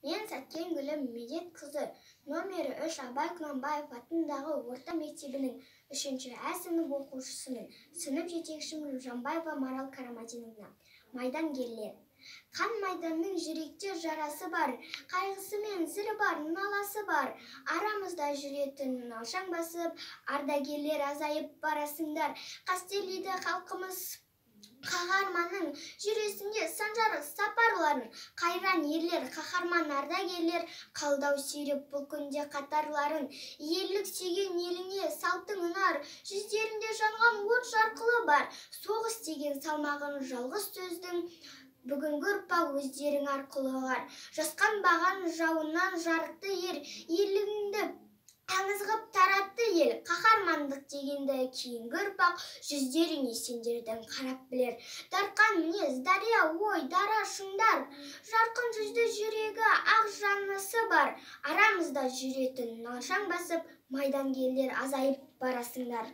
Мен Сәткен Гүлім Медетқызы, номері 3 Абай Құнанбаев атындағы орта мектебінің 3-ші ә сынып оқушысымын. Сынып жетекшім Жанбаева Марал Карамадиновна. Майдангерлер. Қан майданның жүректе жарасы бар, қайғысы мен зілі бар, наласы бар. Арамызда жүретін алшаң басып, ардагерлер азайып барасыңдар. Қастерлейді халқымыз қаһарманның жүресінде санжар сапарларын. Қайран ерлер, қаһарман ардагерлер, қалдау сүйреп бұл күнде қатарларын. Ерлік сүйген еліңе салтың ұнар, жүздерінде жанған от жарқылы бар. Соғыс деген салмағын жалғыз сөздің бүгінгі ұрпақ өздерің арқылы ұғар. Жасқанбаған жауынан жарықты ер, ерлігіңді аңыз ғып таратты ел. Қаһармандық дегенді кейінгі ұрпақ жүздеріңе сендердің қарап білер. Дарқан мінез, дария ой, дара шыңдар, жарқын жүзді жүрегі ақ жанысы бар. Арамызда жүретін алшаң басып, майдангерлер азайып барасыңдар.